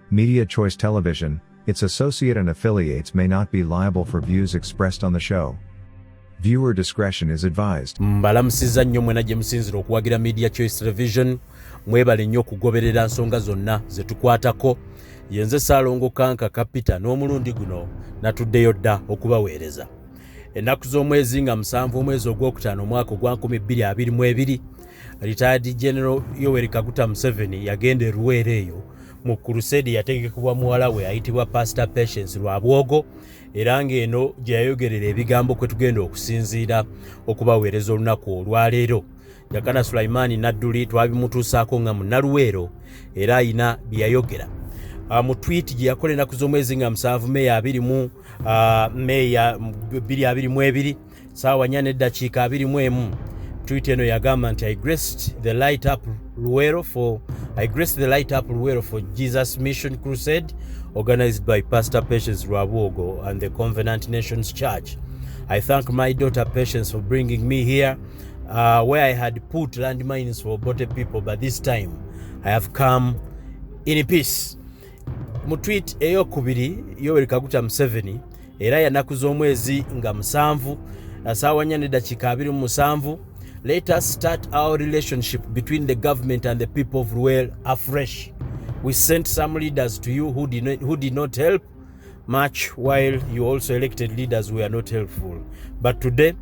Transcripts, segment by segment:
Media Choice Television, its associate and affiliates may not be liable for views expressed on the show. Viewer discretion is advised. Mbalamusizza nnyo mwena gye musinzira okuwagira Media Choice Television. Mwebale nnyo okugoberera nsonga zonna ze tukwatako. Yenze Ssaalongo Kanka Kapita, n'omulundi guno natuddeyo dda okubaweereza. Ennaku z'omwezi nga 7, omwezi ogwokutaano, omwaka ogwa 2022, Retired General Yoweri Kaguta Museveni yagenda e Luweero eyo mu crusade yategekebwa muwala we ayitibwa Pastor Patience Rwabwogo, era ng'eno gye yayogerera ebigambo kwe tugenda okusinziira okubaweereza olunaku olwaleero. Jakana Sulaimaani Nadduli twabimutuusaako nga munnaluweero era ayina bye yayogera mu tweet gye yakola ennaku z'omwezi nga 7 Meeya 2 Meeya 2022, saawa 4:21. Tweet eno yagamba nti, "I graced the Light Up Luweero for Jesus Mission Crusade organized by Pastor Patience Rwabwogo and the Covenant Nations Church. I thank my daughter Patience for bringing me here, where I had put landmines for Obote people, but this time I have come in peace." Mu tweet eyokubiri, Yoweri Kaguta Museveni era yanaku z'omwezi nga 7, saawa 4:27, "Let us start our relationship between the government and the people of Luweero afresh. We sent some leaders to you who did not help much, while you also elected leaders who are not helpful, but today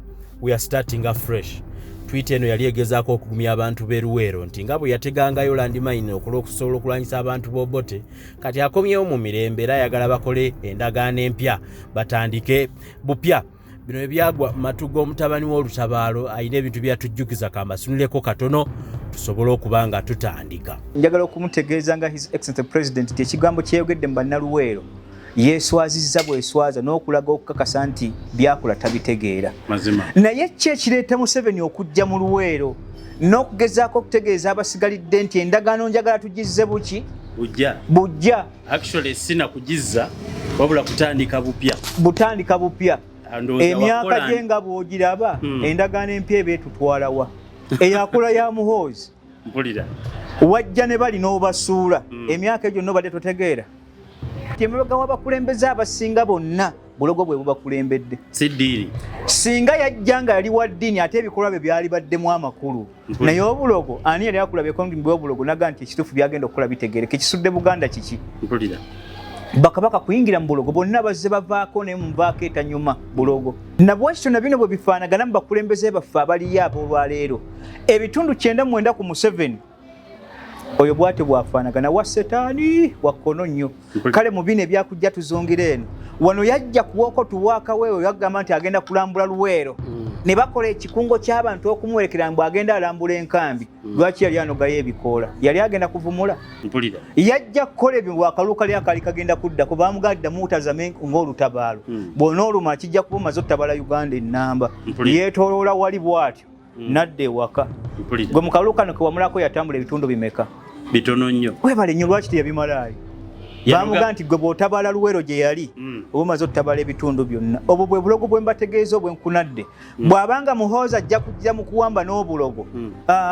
we are starting afresh." Tweet eno yali egezaako okugumya abantu b'e Luweero nti nga bwe yategangayo landmine okusobola okulwanyisa abantu b'Obote, kati akomyewo mu mirembe era ayagala bakole endagaano empya, batandike bupya. Bino ebyagwa mu matu g'omutabani w'olutabaalo alina ebintu byatujjukiza. Kambasunuleko katono tusobole okuba nga tutandika. Njagala okumutegeeza nga His Excellency President nti ekigambo kyeyogedde mu bannaluweero yeeswazizza bweswaza n'okulaga okukakasa nti byakola tabitegeera. Mazima. Naye ki ekireeta Museveni okujja mu Luweero n'okugezaako okutegeeza abasigalidde nti endagaano njagala tugizze buki? Bujja. Bujja. Actually sina kugizza, wabula kutandika bupya. Butandika bupya. Ndowooza Emyaka wakola- gye nga bw'ogiraba, endagaano empya eba etutwalawa? Eyakola ya Muhoozi. Mpulira. Wajja ne bali n'obasuula. Emyaka egyo gyonna obadde totegeera. Emabega w'abakulembeze abasinga bonna bulogo bwe bubakulembedde. Si ddiini. Singa yajja nga yali wa ddiini, ate ebikolwa bye byali baddemu amakulu. Mpulira. Naye obulogo, ani yali akulabeko nti obulogo naga nti ekituufu byagenda okukola bitegereke kisudde Buganda kiki? Mpulira. Bakabaka kuyingira mu bulogo bonna bazze bavaako, naye muvaako etanyuma bulogo. Nabwekityo na bino bwe bifaanagana mu bakulembeze baffe abaliyo ab'olwaleero, ebitundu 99 ku Museveni oyo bwatyo bwafaanagana wa setaani wa kkono nnyo. Mpulira. Kale mu bino ebyakujja tuzungira eno wano, yajja kuwoko tuwaakaweewo, yagamba nti agenda kulambula Luweero ne bakola ekikungo ky'abantu okumuwerekera mbu agenda alambula enkambi. Lwaki yali anogayo ebikoola? Yali agenda kuvumula. Mpulira. Yajja kukola ebyo bwakalu kali akali kagenda kuddako bamugadda muutazame ng'olutabaalo. Bw'onooluma kijja kuba omaze otutabala Uganda ennamba. Mpulira. Yeetooloola wali bw'atyo nadda ewaka. Mpulira. Gwe mu kalulu kano kewamulako yatambula ebitundu bimeka? Bitono nnyo. Webale nnyo. Lwaki teyabimalaayo? Bamugaa nti gwe bw'otabala Luwero gye yali, oba omaze otutabala ebitundu byonna. Obwo bwe bulogo bwe mbategeeza obwenkunadde. Bw'abanga Muhoozi ajja kujja mu kuwamba n'obulogo,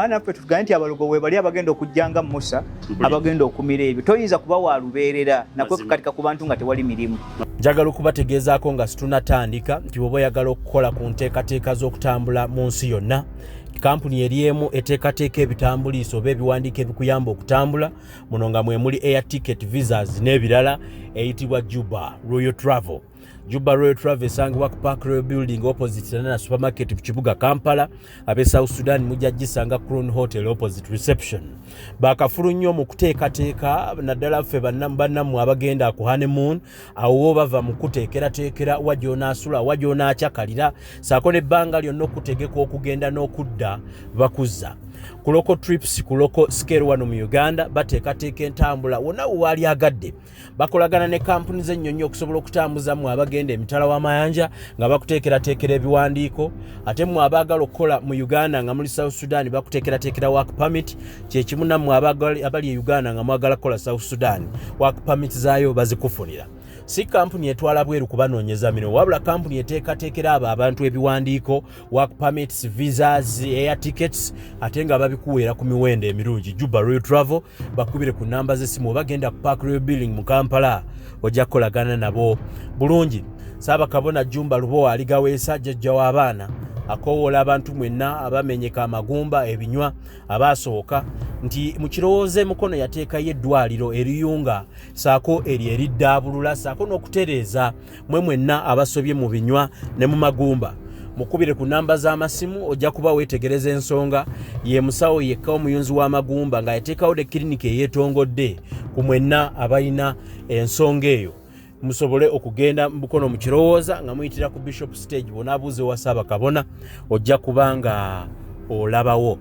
naffe tugambe nti abalogo we bali abagenda okujja nga Musa, abagenda okumira ebyo. Toyinza kuba wa lubeerera nakwekakatika ku bantu nga tewali mirimu. Njagala okubategeezaako nga situnatandika nti bw'oba oyagala okukola ku nteekateeka z'okutambula mu nsi yonna, kampuni eri emu eteekateeka ebitambuliiso oba ebiwandiiko ebikuyamba okutambula muno nga mwe muli air ticket, visas n'ebirala, eyitibwa Juba Royal Travel. Juba Royal Travel esangibwa ku Park Royal Building, opposite Tanana Supermarket mu kibuga Kampala. Ab'e South Sudan mujja gisanga Crown Hotel, opposite reception. Bakafulu nnyo mu kuteekateeka, naddala ffe bannammwe abagenda ku honeymoon. Awo wo bava mu kuteekerateekera wa gy'onaasula, wa gy'onaakyakalira, saako n'ebbanga lyonna okutegeka okugenda n'okudda bakuzza. Ku local trips, ku local scale wano mu Uganda, bateekateeka entambula wonna we waali agadde. Bakolagana ne kampuni z'ennyonyi okusobola okutambuza mmwe abagenda emitala w'amayanja nga bakuteekerateekera ebiwandiiko. Ate mmwe abaagala okukola mu Uganda nga muli South Sudan, bakuteekerateekera work permit. Kyekimu nammwe abali e Uganda nga mwagala kukola South Sudan, work permit zaayo bazikufunira. Si kampuni etwala bweru kubanoonyeza mirimu, wabula kampuni eteekateekera abo abantu ebiwandiiko, work permits, visas, air tickets, ate nga babikuweera ku miwendo emirungi. Juba Royal Travel, bakubire ku namba z'essimu oba genda ku Park Royal Building mu Kampala, ojja kukolagana nabo bulungi. Ssaabakabona Jjumba Lubowa Aligaweesa, jjajja w'abaana, akoowoola abantu mwenna abamenyeka amagumba, ebinywa, abaasooka nti mu Kirowoozo Emukono yateekayo eddwaliro eriyunga saako eryo eriddaabulula saako n'okutereeza mwe mwenna abasobye mu binywa ne mu magumba. Mukubire ku namba z'amasimu, ojja kuba weetegereza ensonga. Ye musawo yekka omuyunzi w'amagumba nga yateekawo ne kiriniki eyeetongodde ku mwenna abalina ensonga eyo, musobole okugenda mubukono mu Kirowooza nga muyitira ku Bishop Stage. Bwonaabuuza ewa Ssaabakabona ojja kuba nga olabawo.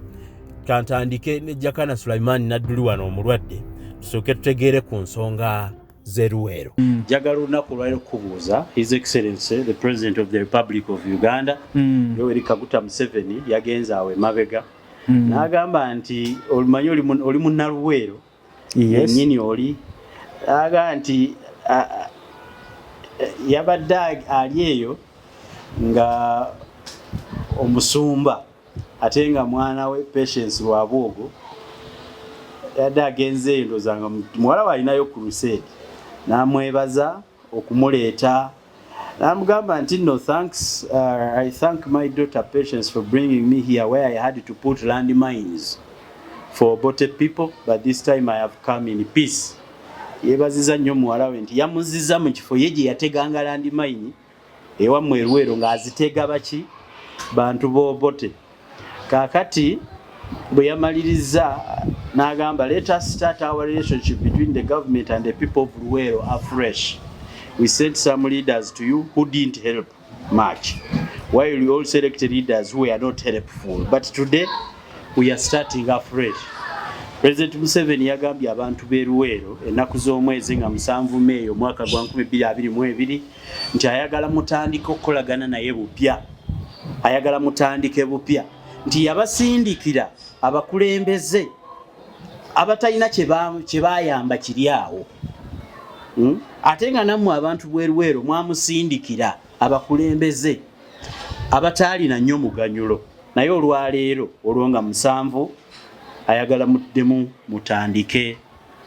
Kantandike ne Jakana Sulaiman Nadduli wano omulwadde, tusooke tutegeere ku nsonga z'eruweero. Njagala olunaku olwaliro okukubuuza, His Excellency the President of the Republic of Uganda, Yoweri Kaguta Museveni, yagenze awo emabega n'agamba nti omanyi oli munnaluweero yennyini oli, agamba nti yabadde ali eyo nga omusumba ate nga mwana we Patience Rwabwogo yadde agenze eyo, ndowooza nga muwala we alinayo crusade, n'amwebaza okumuleeta, n'amugamba nti no thanks, I thank my daughter Patience for bringing me here where I had to put landmines for Obote people, but this time I have come in peace. Yeebaziza nnyo muwala we nti yamuziza mu kifo ye gye yateganga landmine ewammwe Erwero, ng'azitega baki? Bantu b'Obote. Kaakati bwe yamaliriza n'agamba, "Let us start our relationship between the government and the people of Luwero afresh. We sent some leaders to you who didn't help much, while we all selected leaders who were not helpful, but today we are starting afresh." President Museveni yagambye abantu b'e Luweero ennaku z'omwezi nga 7 Meeyi omwaka gwa 2022 nti ayagala mutandike okukolagana naye bupya, ayagala mutandike bupya, nti yabasindikira abakulembeze abatalina kye bayamba kiri awo. Ate nga nammwe abantu b'e Luweero mwamusindikira abakulembeze abataalina nnyo muganyulo, naye olwaleero olwo nga 7 ayagala muddemu mutandike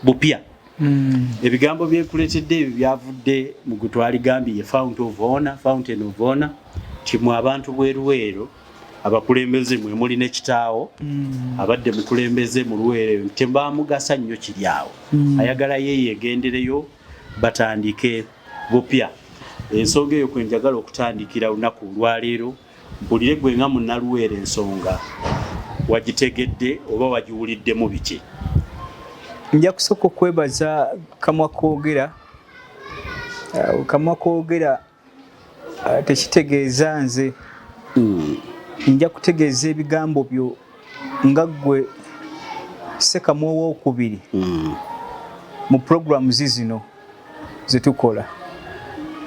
bupya. Ebigambo byekuleetedde ebyo byavudde mu gwe twaligambye ye fountain of honor, fountain of honor, nti mwe abantu b'e Luweero abakulembeze mwe muli ne kitaawo abadde mukulembeze mu Luweero, tebamugasa nnyo kiri awo, ayagala ye yegendereyo batandike bupya. Ensonga eyo kwe njagala okutandikira lunaku olwaleero, mpulire gwe nga munnaluweero ensonga wagitegedde oba wagiwuliddemu biki? Nja kusooka okwebaza kamwa koogera. Kamwa koogera tekitegeeza nze. Nja kutegeeza ebigambo byo nga ggwe Ssekamwa owookubiri mu programs zino zetukola,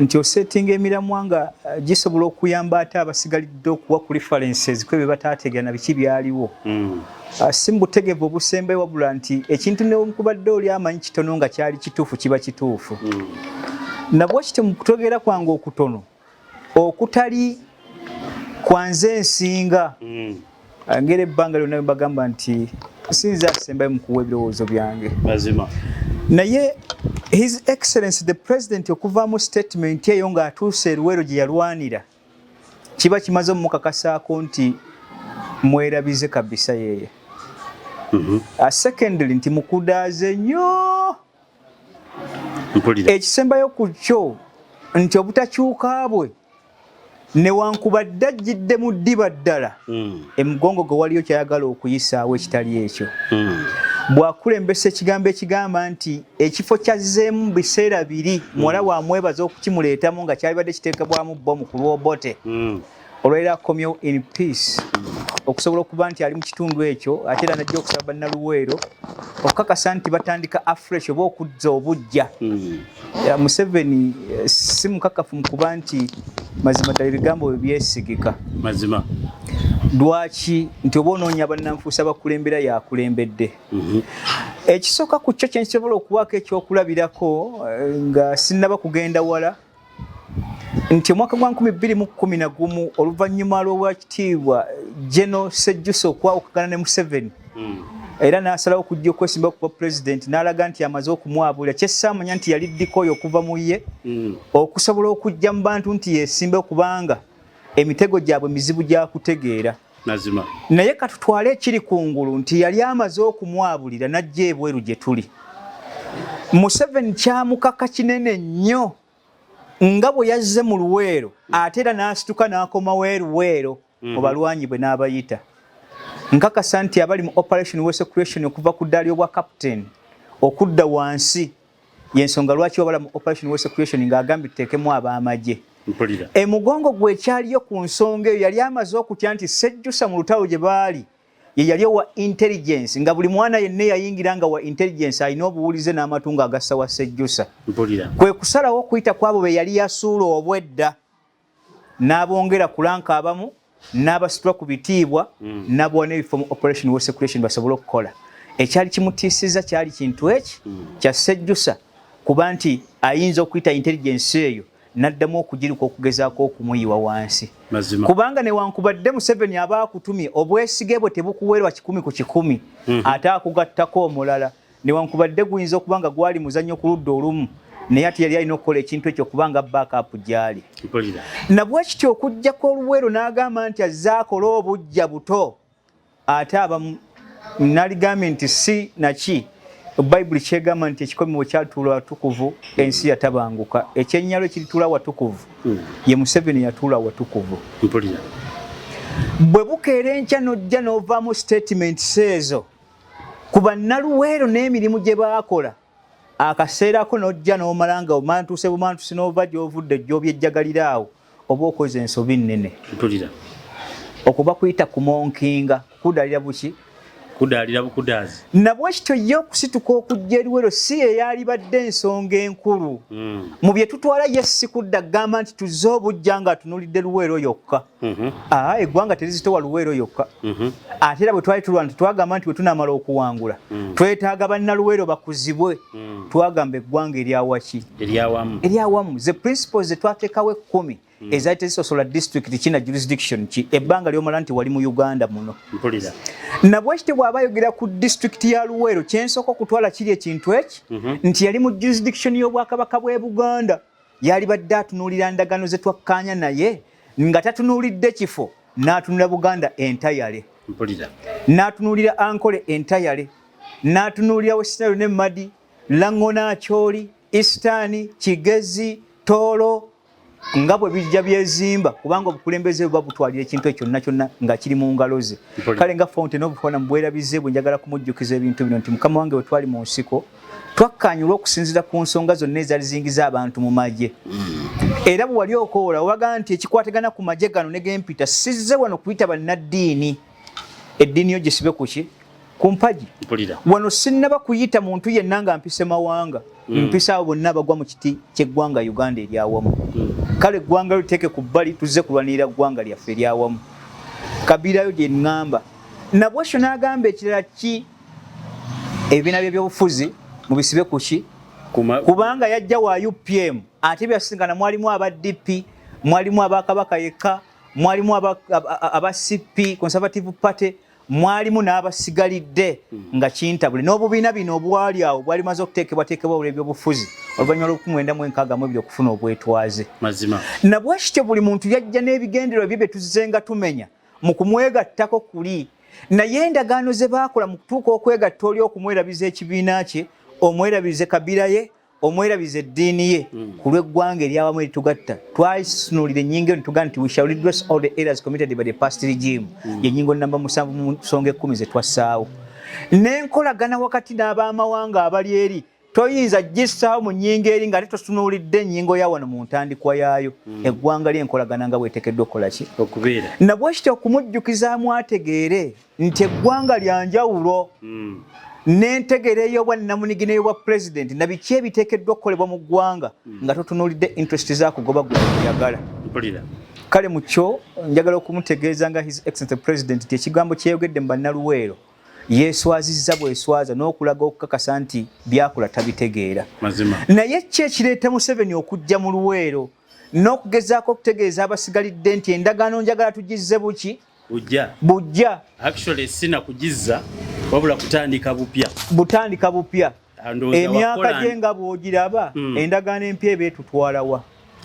nti osetinga emiramwa nga gisobola okuyamba ate abasigalidde okuwa ku references kwe bye bataategera na biki byaliwo. Si mu butegeevu obusembayo, wabula nti ekintu newankubadde oli amanyi kitono nga kyali kituufu, kiba kituufu. Nabwe kityo mu kutegeera kwange okutono okutali kwanze ensinga, ngeri ebbanga lyonna bagamba nti sinza asembayo mu kuwa ebirowoozo byange. Mazima. Naye His Excellence the President okuvaamu statement eyo ng'atuuse Eruweero gye yalwanira, kiba kimaze omukakasaako nti mwerabize kabisa yeeye. Secondly, nti mukudaaze nnyo. Mpulira. Ekisembayo ku kyo nti obutakyuka bwe, newankubadde ajjidde mu ddiba ddala, emugongo gwe waliyo kyayagala okuyisaawo ekitali ekyo. Bw'akulembesa ekigambo ekigamba nti ekifo kyazzeemu mu biseera biri, muwala wamwebaza okukimuleetamu nga kyalibadde kiteekebwamu bbomu ku lw'Obote, olwaliro akomyewo in peace okusobola okuba nti ali mu kitundu ekyo, ate era najja okusaba bannaluweero okukakasa nti batandika afresh oba okuzza obujja. Museveni si mukakafu mu kuba nti mazima ddala ebigambo bye byesigika. Mazima. Lwaki nti oba onoonya bannanfuusi abakulembera, yakulembedde. Ekisooka ku kyo kyensobola okuwaako ekyokulabirako nga sinnaba kugenda wala nti omwaka gwa 2011 oluvannyuma lw'owakitiibwa General Sejjusa okwawukagana ne Museveni era n'asalawo okujja okwesimba okuba pulezidenti n'alaga nti amaze okumwabulira kyessaamanya nti yali ddiko oyo okuva mu ye okusobola okujja mu bantu nti yeesimbe kubanga emitego gyabwe mizibu gya kutegeera. Mazima. Naye katutwale ekiri kungulu nti yali amaze okumwabulira n'ajja ebweru gye tuli. Museveni kyamukaka kinene nnyo nga bwe yazze mu Luweero ate era n'asituka n'akomawo e Luweero mu balwanyi bwe n'abayita. Nkakasa nti abali mu Operation Wesecuration okuva ku ddaala ly'obwa captain okudda wansi y'ensonga lwaki wabala mu Operation Wesecuration ng'agambye tuteekemu ab'amagye. Emugongo gwe ekyaliyo ku nsonga eyo yali amaze okutya nti Sejjusa mu lutalo gye baali ye yali owa intelligence nga buli mwana yenna eyayingira nga wa intelligence alina obuwulize n'amatu ng'agassa wa Sejjusa. Kwe kusalawo okuyita ku abo be yali yasuula obwedda n'abongera ku lanka abamu n'abasitula ku bitiibwa n'abawa n'ebifo mu Operation Wesecuration basobole okukola. Ekyali kimutiisizza kyali kintu eki kya Sejjusa kuba nti ayinza okuyita intelligence eyo n'addamu okugiruka okugezaako okumuyiwa wansi. Kubanga newankubadde Museveni aba akutumye obwesige bwe tebukuweerwa 100 ku 100 ate akugattako omulala newankubadde guyinza okuba nga gwali muzannyo ku ludda olumu naye ate yali alina okukola ekintu ekyo kubanga backup gyali. Nabwekityo okujjako Oluweero n'agamba nti azze akole obujja buto ate abamu naligambye nti si naki Bayibuli kyegamba nti ekikomi bwe kyatuula watukuvu ensi yatabanguka, ekyennyalo ekirituula watukuvu ye Museveni yatuula watukuvu. Bwe bukeera enkya n'ojja n'ovaamu statements ezo ku bannaluweero n'emirimu gye baakola akaseerako n'ojja n'omala nga omantuuse bumantusi n'ova gy'ovudde gy'obyejjagalira awo oba okoze ensobi nnene. Okuba kuyita kumonkinga kudalira buki kudalira bukudaazi. Nabwekityo ye okusituka okujja eruwero si ye yalibadde ensonga enkulu mu bye tutwala ye si kudda kugamba nti tuzze obujja nga atunulidde Luweero yokka. Eggwanga terizitowa Luweero yokka. Ate era bwe twali tulwana tetwagamba nti bwe tunaamala okuwangula twetaaga bannaluweero bakuzibwe. Twagamba eggwanga eryawaki eryawamu. The principles ze twateekawo 10 ezaali tezisosola district ki na jurisdiction ki ebbanga ly'omala nti wali mu Uganda muno. Nabwekityo bw'aba ayogera ku district ya Luweero kyensooka okutwala kiri ekintu eki nti yali mu jurisdiction y'Obwakabaka bw'e Buganda. Yalibadde atunuulira ndagaano ze twakkaanya naye nga tatunuulidde kifo n'atunula Buganda entayale. N'atunuulira Ankole entayale, n'atunuulira West Nile ne Madi, Lang'ona Acholi, Eastern, Kigezi, Tooro nga bwe bijja byezimba kubanga obukulembeze buba butwalira ekintu ekyo kyonna kyonna nga kiri mu ngalo ze. Kale nga Fountain of Honor mu bwerabize bwe njagala kumujjukiza ebintu bino nti mukama wange bwe twali mu nsiko twakkaanyulwa okusinziira ku nsonga zonna ezaali ziyingiza abantu mu magye. Era bwe wali okoola waga nti ekikwatagana ku magye gano ne gempita sizze wano kuyita bannaddiini eddiini yo gisibe ku ki ku mpagi. Wano sinnaba kuyita muntu yenna nga mpise mawanga mpisa abo bonna abagwa mu kiti ky'eggwanga Uganda eryawamu. Kale eggwanga lyo liteeke ku bbali tuzze kulwanirira ggwanga lyaffe eryawamu. Kabirayo gye ŋŋamba. Nabwekyo n'agamba ekirala ki ebibiina by'ebyobufuzi mubisibe ku ki kubanga yajja wa UPM ate byasisinkana mwalimu aba DP, mwalimu aba Kabaka yekka, mwalimu aba CP Conservative Party, mwalimu n'abasigalidde nga kintabule n'obubiina bino obwali awo bwali maze okuteekebwateekebwa olw'ebyobufuzi oluvannyuma lw'olukumi mwenda mu enkaaga mu ebiri okufuna obwetwaze. Nabwekityo buli muntu yajja n'ebigendererwa bye bye tuzzenga tumenya mu kumwegattako kuli naye endagaano ze baakola mu kutuuka okwegatta oli okumwerabiza ekibiina kye omwerabize kabira ye omwerabize eddiini ye ku lw'eggwanga eryawamu eritugatta. Twasunuulira ennyingo eno tugamba nti we shall redress all the errors committed by the past regime. Ye nnyingo namba 7 mu nsonga 10 ze twassaawo. N'enkolagana wakati n'ab'amawanga abali eri toyinza gissaawo mu nnyingo eri ng'ate tosunuulidde ennyingo ya wano mu ntandikwa yaayo. Eggwanga ly'enkolagana nga bw'eteekeddwa okukola ki? Okubeera. Nabwekityo okumujjukizaamu ategeere nti eggwanga lya njawulo n'entegeera ey'obwannamunigina ey'obwa pulezidenti na biki ebiteekeddwa okukolebwa mu ggwanga nga totunuulidde interest za kugoba gwe oyagala. Kale mu kyo njagala okumutegeeza nga His Excellency President nti ekigambo kyeyogedde mu bannaluweero Yeeswazizza bweswaza n'okulaga okukakasa nti byakola tabitegeera. Naye ki ekireeta Museveni okujja mu Luweero n'okugezaako okutegeeza abasigalidde nti endagaano njagala tugizze buki? Bujja. Bujja. Actually sina kugizza wabula kutandika bupya. Butandika bupya. Emyaka gye nga bw'ogiraba endagaano empya eba etutwala wa?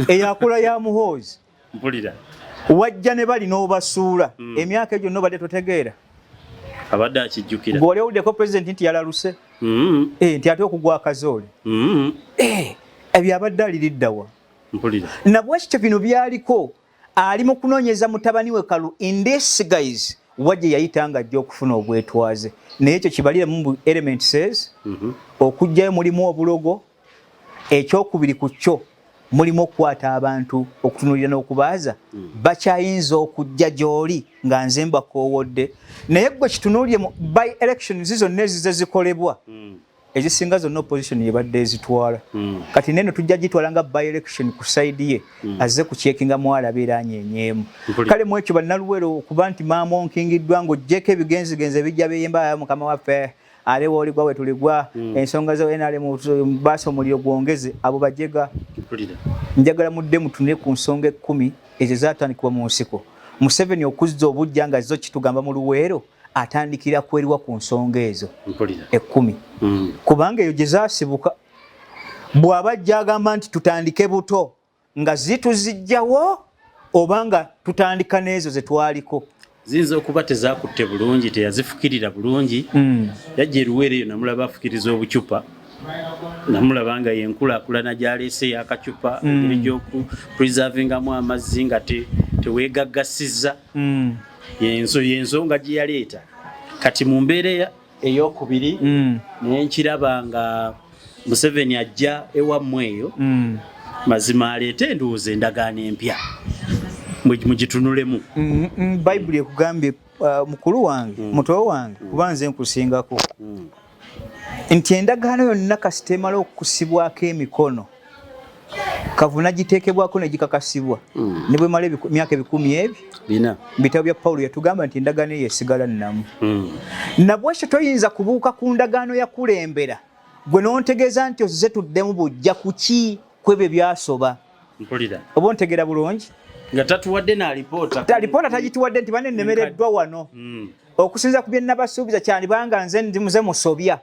Eyakula ya Muhoozi. Mpulira. Wajja ne bali n'obasuula. Emyaka egyo gyonna obadde totegeera. Abadde akijjukira. Gwe wali owuliddeko pulezidenti nti yalaluse? Nti ate okugwa akazoole. Ebyo abadde aliridda wa? Mpulira. Nabwekityo bino byaliko ali mu kunoonyeza mutabani we Kalu in this guise wa gye yayita ng'ajja okufuna obwetwaze. Naye ekyo kibalire mu elements okujjayo mulimu obulogo, ekyokubiri ku kyo mulimu okukwata abantu okutunuulira n'okubaaza bakyayinza okujja gy'oli nga nze mbakoowodde. Naye ggwe kitunuulire mu by elections zonna ezize zikolebwa ezisinga zonna opposition yebadde ezitwala. Kati neno tujja gitwala nga by election ku side ye azze ku checkinga mwala abeera anyenyeemu. Kale mu ekyo bannaluwero okuba nti maama onkingiddwa ng'oggyeko ebigenzigenzi ebijja biyimba mukama waffe ale wooligwa we tuligwa ensonga za NRM baasa omuliro gwongeze abo bajega. Njagala mudde mutunule ku nsonga 10 ezo zaatandikibwa mu nsiko. Museveni okuzza obujja nga zo kitugamba mu Luweero atandikira kweriwa ku nsonga ezo 10. Kubanga eyo gye zaasibuka. Bw'aba ajja agamba nti tutandike buto nga zituzijjawo oba nga tutandika n'ezo ze twaliko. Ziyinza okuba tezakutte bulungi, teyazifukirira bulungi. Yajja eruweero eyo namulaba afukiriza obucupa, namulaba nga yenkulaakulana gy'aleese ey'akacupa, engeri gy'oku preservingamu amazzi nga teweegaggasizza. Y'ensonga gye yaleeta. Kati mu mbeera ey'okubiri naye nkiraba nga Museveni ajja ewammwe eyo mazima aleete endowooza endagaano empya mugitunulemu. Bayibuli ekugambye mukulu wange, muto wange, kuba nze nkusingako nti endagaano yonna kasita emala okukusibwako emikono kavuna giteekebwako ne gikakasibwa ne bwemala emyaka 1000 ebyo bina. Bitabo bya Paulo yatugamba nti endagaano eyo esigala nnamu. Nabwekyo toyinza kubuuka ku ndagaano yakulembera gwe n'ontegeeza nti ozze tuddemu bujja kuki kwebyo byasoba. Mpulira. Oba ontegeera bulungi? Nga tatuwadde na alipoota. Alipoota tagituwadde nti bane nnemereddwa wano. Okusinza ku bye nnabasuubiza kyandibanga nze ndi muze musobya.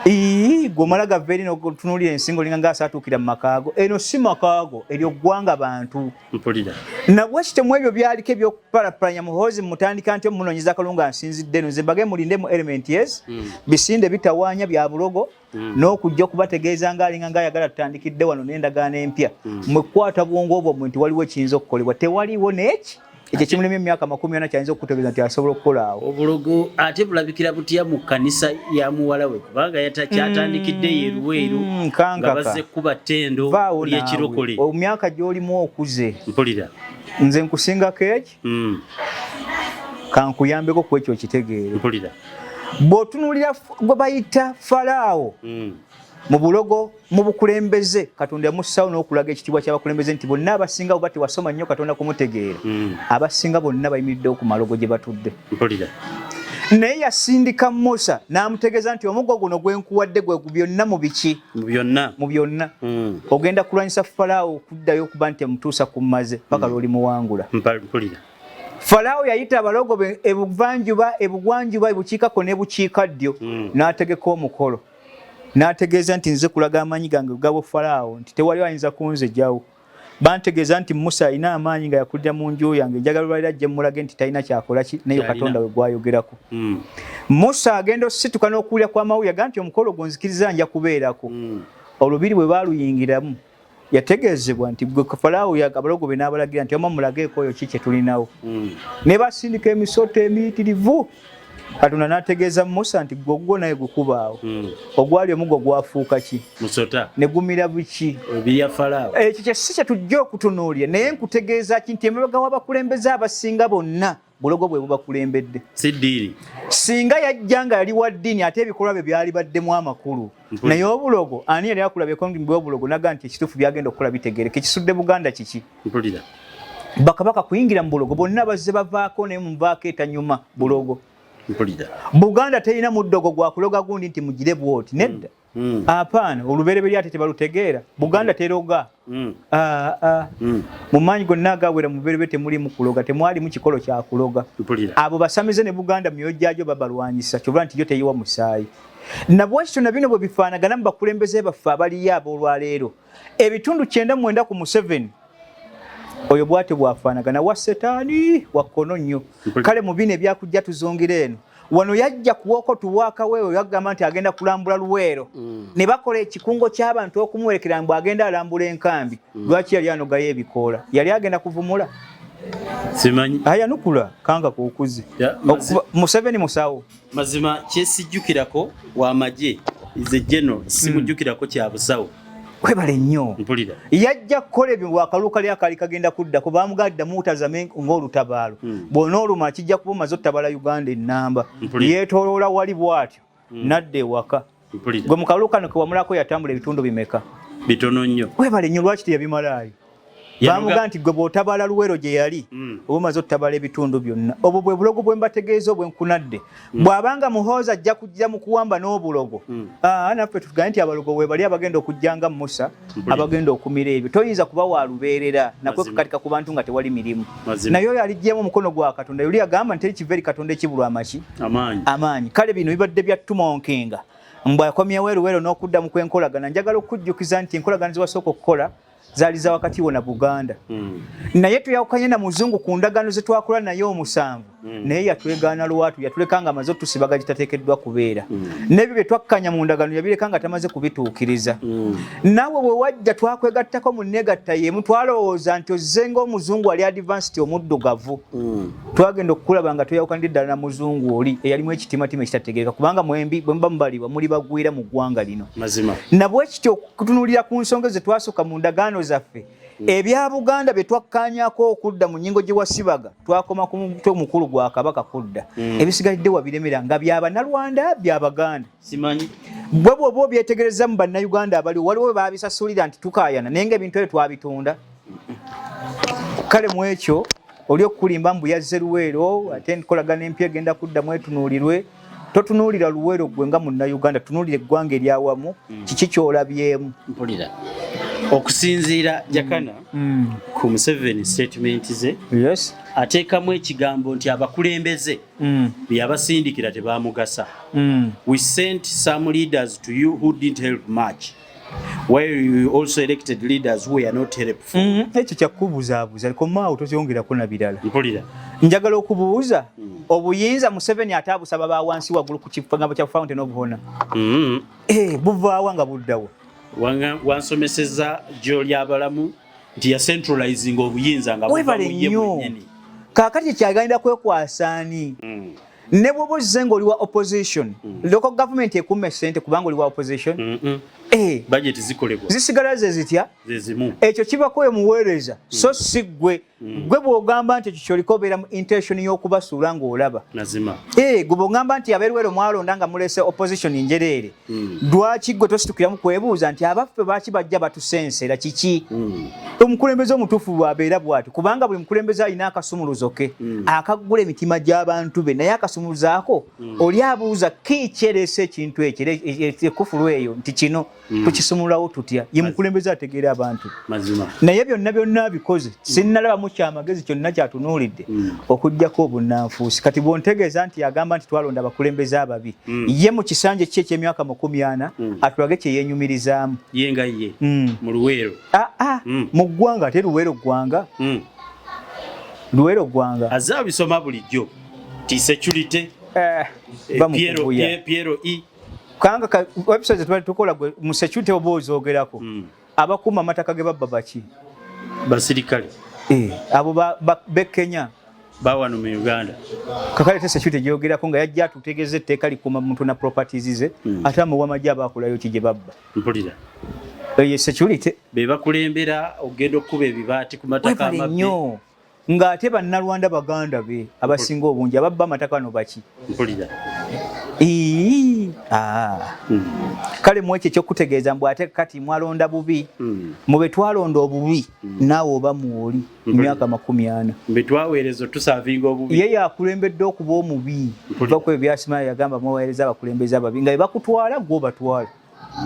Gwe omala gava eri n'otunuulira ensingo olinga ng'asaatuukira mu makaago. Eno si makaago, eryo ggwanga bantu. Mpulira. Nabwekityo mu ebyo byaliko eby'okupalapalanya Muhoozi mutandika nti omunoonyeza akalulu nga nsinzidde eno. Nze mbage mulinde mu element yes. Bisinde bitawaanya bya bulogo. N'okujja okubategeeza ng'alinga ng'ayagala tutandikidde wano n'endagaano empya. Mwe kukwata bwongo bwammwe nti waliwo ekiyinza okukolebwa. Tewaliwo n'eki. Ekyo kimulemye emyaka 40 kyayinza okukutegeeza nti asobola okukola awo. Obulogo ate bulabikira butya mu kkanisa ya muwala we kubanga kyatandikidde ye Luweero nga bazze kuba ttendo ly'ekirokole. Emyaka gy'olimu okuze. Mpulira. Nze nkusingako eki? Kankuyambeko ku ekyo okitegeere. Mpulira. Bw'otunuulira gwe bayita Falaawo mu bulogo mu bukulembeze Katonda yamussaawo n'okulaga ekitiibwa ky'abakulembeze nti bonna abasinga oba tewasoma nnyo Katonda kumutegeera abasinga bonna bayimiriddewo ku malogo gye batudde. Mpulira. Naye yasindika Musa n'amutegeeza nti omuggo guno gwe nkuwadde gwe byonna mu biki? Mu byonna. Mu byonna. Ogenda kulwanyisa Falaawo okuddayo okuba nti amutuusa ku mmaze paka lw'olimuwangula. Mpulira. Falaawo yayita abalogo be ebuvanjuba, ebugwanjuba, ebukiikakkono n'ebukiikaddyo n'ategeka omukolo. N'ategeeza nti nze kulaga amaanyi gange gabo Falaawo nti tewali ayinza kunzigyawo. Bantegeeza nti Musa alina amaanyi nga yakulira mu nju yange, njagala olwaliro ajje mmulage nti talina kyakola ki naye Katonda we gwayogerako. Musa agenda osituka n'okuwulira kw'amawulire aga nti omukolo gwo nzikiriza nja kubeerako. Olubiri bwe baaluyingiramu yategeezebwa nti gwe Falaawo abalogo be n'abalagira nti wamma mulageeko oyo ki kye tulinawo. Ne basindika emisota emiyitirivu. Katonda n'ategeeza Musa nti gwe ogwo naye gukubaawo. Ogwali omuggo gwafuuka ki? Musota. Ne gumira biki? Ebirya Falaawo. Ekyo kye si kye tujja okutunuulira, naye nkutegeeza ki nti emabega w'abakulembeze abasinga bonna bulogo bwe bubakulembedde. Si ddiini. Singa yajja nga yali wa ddiini ate ebikolwa bye byalibaddemu amakulu. Naye obulogo ani yali akulabyeko nti obulogo naga nti ekituufu byagenda okukola bitegeereke ekisudde Buganda kiki? Buganda terina muddogo gwa kuloga gundi nti mugire bwoti, nedda. Apaana, olubereberye ate tebalutegeera. Buganda teroga. Ah, ah. Mu maanyi gonna agawera mu lubereberye temulimu kuloga, temwalimu kikolo kya kuloga. Abo basamize ne Buganda myoyo gyagyo babalwanyisa, kyova nti yo teyiwa musaayi. Nabwekityo na bino bwe bifaanagana mu bakulembeze baffe abaliyo ab'olwaleero. Ebitundu 99 ku Museveni oyo bwatyo bwafaanagana, wa setaani wa kkono nnyo. Kale mu bino ebyakujja tuzungira eno wano yajja kuwoko tuwaakaweewo, yagamba nti agenda kulambula Luweero. Ne bakola ekikungo ky'abantu okumuwerekera mbu agenda alambula enkambi. Lwaki yali anogayo ebikoola? Yali agenda kuvumula? Simanyi. Ayanukula kanga kukuze. Museveni musawo. Mazima kyesijjukirako w'amagye is a general, simujjukirako kya busawo. Webale nnyo. Mpulira. Yajja kukola ebyo bwakalu kali akali kagenda kudda ku bamugadda muutazame ng'olutabaalo. Bw'onooluma kijja kuba omaze otutabala Uganda ennamba. Yeetooloola wali bw'atyo nadda ewaka. Gwe mu kalulu kano ke wamulako yatambula ebitundu bimeka? Bitono nnyo. Webale nnyo, lwaki teyabimalaayo? Bamuga nti gwe bw'otabala Luwero gye yali oba omaze otutabala ebitundu byonna. Obwo bwe bulogo bwe mbategeeza obwenkunadde. Bw'abanga Muhoozi ajja kujja mu kuwamba n'obulogo, naffe tugambe nti abalogo weebali abagenda okujja nga Musa, abagenda okumira ebyo. Toyinza kuba wa lubeerera nakwekakatika ku bantu nga tewali mirimu. Naye oyo aliggyemu omukono gwa Katonda, yoli agamba nti teri kiva eri Katonda ekibulwa amaki amaanyi. Kale bino bibadde bya tumonkenga mbw akomyewo eruweero n'okudda mu kwenkolagana. Njagala okukujjukiza nti enkolagana ze wasooka okukola zaali za wakati wo na Buganda. Naye tuyawukanye na muzungu ku ndagaano ze twakola naye omusanvu. Naye yatwegaana lwatu, yatuleka nga amaze otusibaga gitateekeddwa kubeera. N'ebyo bye twakkanya mu ndagaano yabireka nga tamaze kubituukiriza. Naawe bwe wajja twakwegattako mu nneegatta y'emu, twalowooza nti ozze ng'omuzungu ali advanced omuddugavu. Twagenda okukulaba nga tweyawukanidde ddala na muzungu oli eyalimu ekitimatima ekitategeereka, kubanga mwembi bwe muba mubalibwa muli bagwira mu ggwanga lino. Mazima. Nabwekityo okutunuulira ku nsonga ze twasooka mu ndagaano zaffe, ebya Buganda bye twakkaanyako okudda mu nnyingo gye wasibaga, twakoma ku mutwe omukulu gwa Kabaka kudda. Ebisigalidde wabiremera nga bya Bannalwanda, bya Baganda. Simanyi. Bwe bw'oba obyetegereza mu Bannayuganda abaliwo, waliwo we baabisasulira nti tukaayana, naye ng'ebintu ebyo twabitunda. Kale mu ekyo oli okukulimba mbu yazze Luweero, ate enkolagana empya egenda kuddamu etunuulirwe. Totunuulira Luweero ggwe nga Munnayuganda, tunuulira eggwanga eryawamu, kiki ky'olabyemu. Mpulira. Okusinziira Jakana ku Museveni statement ze, ateekamu ekigambo nti abakulembeze bye yabasindikira tebamugasa. We sent some leaders to you who didn't help much, while you also elected leaders who were not helpful. Ekyo kyakubuzaabuza, komaawo tokyongerako na birala. Mpulira. Njagala okubuuza, obuyinza Museveni ate abusaba ba wansi waggulu ku kigambo kya Fountain of Honor. Buvaawa nga buddawa? Wansomeseza gy'oli abalamu nti ya centralizing obuyinza nga buva Webale mu ye nnyo. mwennyini. Kaakati kyagenda kwekwasa ani? Ne bw'oba ozze ng'oli wa opposition, local government ekuuma essente kubanga oli wa opposition. Budget zikolebwa. Zisigala ze zitya? Ze zimu. Ekyo kibako oyo muweereza, so si ggwe. Gwe bw'ogamba nti ekyo ky'oliko obeera mu intention y'okubasuula ng'olaba. Mazima. Gwe bw'ogamba nti abeeruweero mwalonda nga mulese opposition njereere. Lwaki gwe tositukiramu kwebuuza nti abaffe baaki bajja batusensera kiki? Omukulembeze omutuufu bw'abeera bw'atyo, kubanga buli mukulembeze alina akasumuluzo ke akaggula emitima gy'abantu be, naye akasumuluzo ako oli abuuza ki kyereese ekintu ekyo, ekufulu eyo nti kino tukisumululawo tutya? Ye mukulembeze ategeera abantu. Mazima. Naye byonna byonna abikoze, sinnalabamu kyamagezi kyonna kyatunuulidde okuggyako obunnanfuusi. Kati bw'ontegeeza nti agamba nti twalonda abakulembeze ababi, ye mu kisanja kye eky'emyaka 40 atulage kye yeenyumirizaamu. Ye nga ye mu Luweero. Mu ggwanga, ate Luweero ggwanga. Luweero ggwanga. Azze abisoma bulijjo ti security, Bamukubuya. Piero E. Kanga ka website tubadde tukola gwe mu security oba ozogerako. Abakuuma amataka ge babba baki? Basirikale. Abo be Kenya. Ba wano mu Uganda. Kakale te security gyogerako nga yajja atutegeeza etteeka likuuma muntu na properties ze, ate amuwa amagye abaakolayo ki gye babba. Mpulira. Eyo security. Be bakulembera okugenda okukuba ebibaati ku mataka Webale amabbi. nnyo. Ng'ate bannalwanda baganda be abasinga obungi ababba amataka no baki. Mpulira. Ah. Kale mu ekyo ekyokutegeeza mbu ate kati mwalonda bubi mube twalonda obubi naawe oba mwoli emyaka 40. Mbe twaweereza otusavinga obubi. Ye yakulembedde okuba omubi. Va ku ebyo byasimaya yagamba mwaweereza abakulembeze ababi nga bebakutwala gwe obatwala.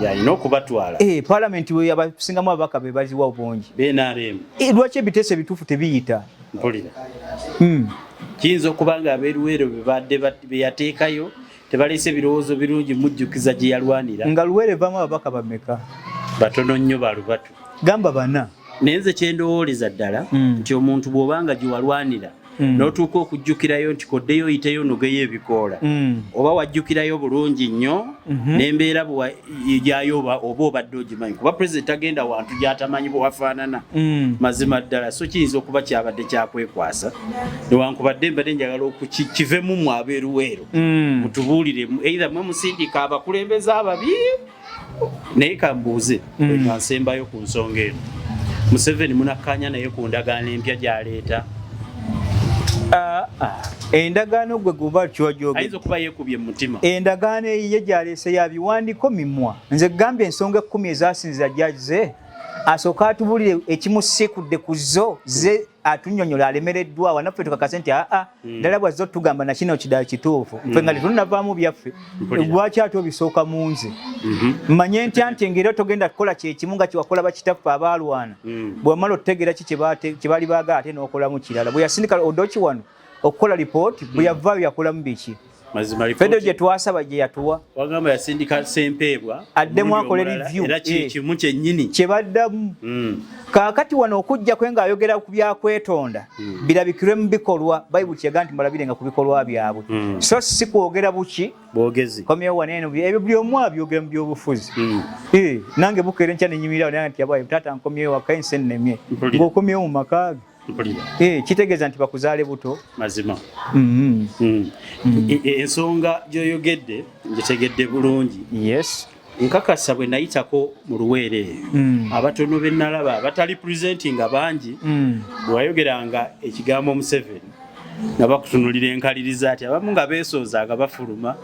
Yalina okubatwala. Eh, palamenti we abasingamu ababaka be baziwa obungi. BNRM. Eh, lwaki ebiteeso ebituufu tebiyita? Mpulira. Kiyinza okuba nga ab'eruweero bebadde beyateekayo tebaleese birowoozo birungi mujjukiza gye yalwanira. Nga Luweero evaamu ababaka bameka? Batono nnyo ba lubatu. Gamba bana. Naye nze kye ndowooleza ddala nti omuntu bw'obanga gye walwanira n'otuuka okujjukirayo nti koddeyo oyiteyo onogeyo ebikoola oba wajjukirayo bulungi nnyo n'embeera gyayo oba obadde ogimanyi kuba pulezidenti tagenda wantu gy'atamanyi bwe wafaanana mazima ddala so kiyinza okuba kyabadde kyakwekwasa newankubadde mbadde njagala okukivemu mu abeeruweero mutubuulire either mwe musindika abakulembeze ababi naye kambuuze nga nsembayo ku nsonga eno Museveni munakkaanya naye ku ndagaano empya gy'aleeta? Endagaano gwe guba kyojogedde. Ayinza okuba yeekubye mu mutima. Endagaano eyiye gy'aleese ya biwandiiko mimwa. Nze gambye ensonga 10 ezasinzira gy'azze asooka atubulire ekimusiikudde ku zo ze atunyonyola alemereddwa awo naffe tukakase nti aa ddala bw'azze otugamba na kino kidala kituufu ffe nga tetunnavaamu byaffe lwaki ate obisooka mu nze mmanye ntya nti ngeri togenda kukola kyekimu nga kyewakola bakitaffe abaalwana bw'amala otutegeera ki kye baali baagala ate n'okolamu kirala. Bwe yasindika Odoki wano okukola lipooti bwe yavaayo yakolamu biki? Fedo gye twasaba gye yatuwa. Wagamba yasindika Ssempeebwa addemu akole review era kimu kyennyini kye baddamu. Kaakati wano okujja kwe ng'ayogera ku byakwetonda birabikirwe mu bikolwa. Bayibuli kyegamba nti mulabirenga ku bikolwa byabwe so si kwogera buki bwogezi. Komyewo wano eno ebyo buli omu abyogera mu byobufuzi. Nange bukeera enkya ne nyimirira naye nti abaye taata nkomyewo waka ensi ennemye ng'okomyewo mu maka ge. Kitegeeza nti bakuzaale buto. Mazima. Ensonga gy'oyogedde ngitegedde bulungi. Yes. Nkakasa bwe nayitako mu Luweero eyo abatono be nalaba abatali presenting nga bangi bwe wayogeranga ekigambo Museveni nga bakutunulira enkaliriza ati abamu nga beesooza nga bafuluma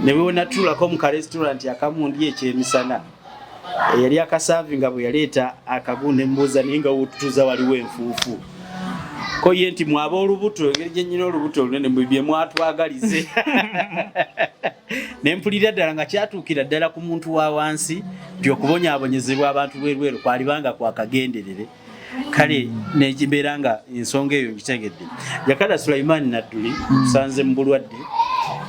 ne bwe natuulako mu ka-restaurant akamu ndi ekyemisana eyali akasaavi nga bwe yaleeta akagu ne mbuuza naye nga wotutuuza waliwo enfuufu ko ye nti mwaba olubuto engeri gye nnyina olubuto olunene bye mwatwagalize ne mpulira ddala nga kyatuukira ddala ku muntu wa wansi nti okubonyaabonyezebwa abantu bwerweru kwalibanga kwakagenderere. Kale nekimbeera nga ensonga eyo ngitegedde. Jakana Sulaiman Nadduli tusanze mu bulwadde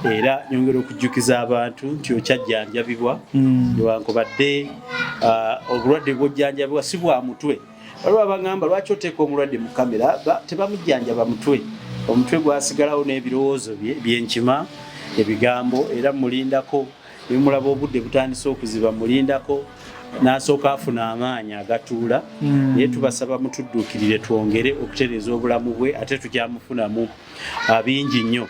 era nyongera okujjukiza abantu nti okyajjanjabibwa newankubadde obulwadde bw'ojjanjabibwa si bwa mutwe. Waliwo abagamba lwaki oteeka omulwadde mu kamera, tebamujjanjaba mutwe, omutwe gwasigalawo n'ebirowoozo bye byenkima ebigambo era mulindako bimulaba obudde butandise okuziba mulindako n'asooka afuna amaanyi agatuula naye tubasaba mutudduukirire twongere okutereeza obulamu bwe ate tukyamufunamu bingi nnyo.